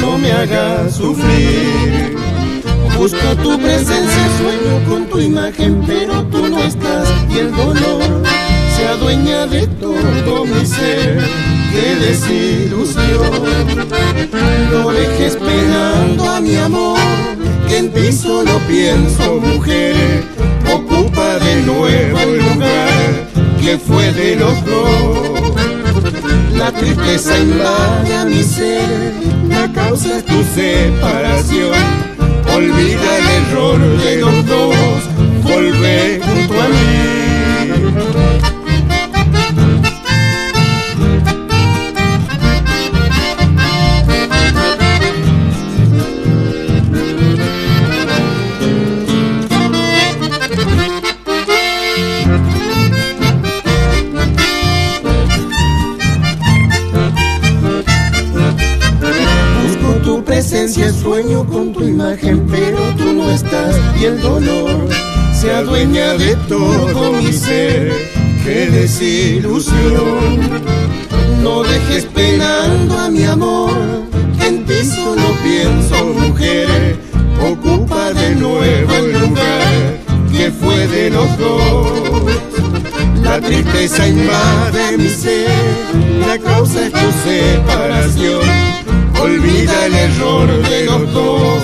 No me hagas sufrir. Busco tu presencia, sueño con tu imagen, pero tú no estás y el dolor se adueña de todo mi ser. Qué desilusión. No dejes penando a mi amor, que en ti solo pienso, mujer. Ocupa de nuevo el lugar que fue de los dos. La tristeza invade a mi ser, la causa es tu separación. Olvida el error de los dos, volvé junto a mí. Busco tu presencia, sueño con tu imagen, pero tú no estás y el dolor se adueña de todo mi ser. Qué desilusión. No dejes penando a mi amor, en ti solo pienso, mujer. Ocupa de nuevo el lugar que fue de los dos. La tristeza invade mi ser, la causa es tu separación. Olvida el error de los dos.